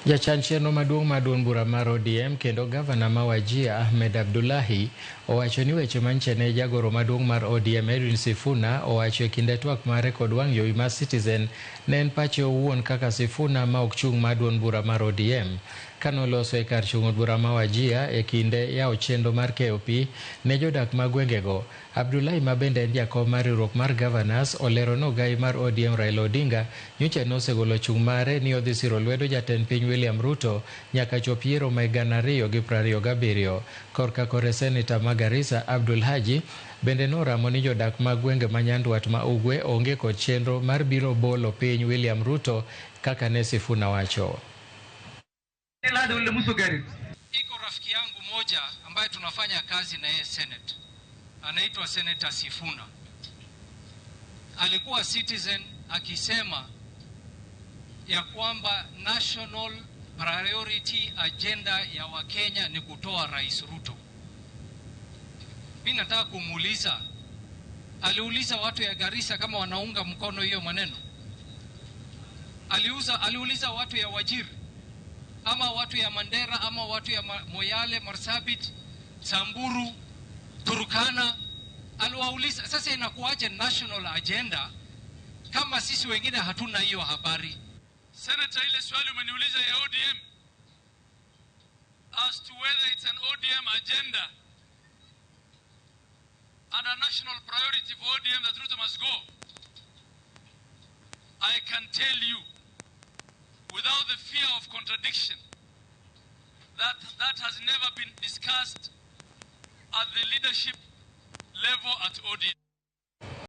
Jachan chenro maduong' mar duond bura mar ODM kendo gavana ma Wajir Ahmed Abdullahi owacho ni weche manyiche ne jagoro maduong' mar ODM Edwin Sifuna owacho e kinde twak mare kod wang' jowi mar Citizen ne en pache owuon kaka Sifuna ma ok chung' mar duond bura mar ODM. Kanoloso e kar chung' od bura ma Wajir e kinde yawo chenro mar keyo pi ne jodak mag gwengego, Abdullahi ma bende en jakom mar riwruok mar Governors olero ni ogai mar ODM Raila Odinga nyocha nosegolo chung' mare ni odhi siro lwedo jatend piny William Ruto nyaka chop yiero ma 2027. Korka kore Seneta ma Garissa Abdul Haji bende noramo ni jodak mag gwenge ma Nyandwat ma Ugwe onge kod chenro mar biro bolo piny William Ruto kaka ne Sifuna wacho. Iko rafiki yangu moja ambaye tunafanya kazi na yeye Senate, anaitwa Senator Sifuna. Alikuwa Citizen akisema ya kwamba national priority agenda ya Wakenya ni kutoa Rais Ruto. Mimi nataka kumuuliza, aliuliza watu ya Garissa kama wanaunga mkono hiyo maneno? Aliuliza watu ya Wajir ama watu ya Mandera ama watu ya Moyale, Marsabit, Samburu, Turkana? Aliwauliza. Sasa inakuwaje national agenda kama sisi wengine hatuna hiyo habari? Senator, ile swali umeniuliza ya ODM as to whether it's an ODM agenda and a national priority for ODM that Ruto must go. I can tell you without the fear of contradiction that that has never been discussed at the leadership level at ODM.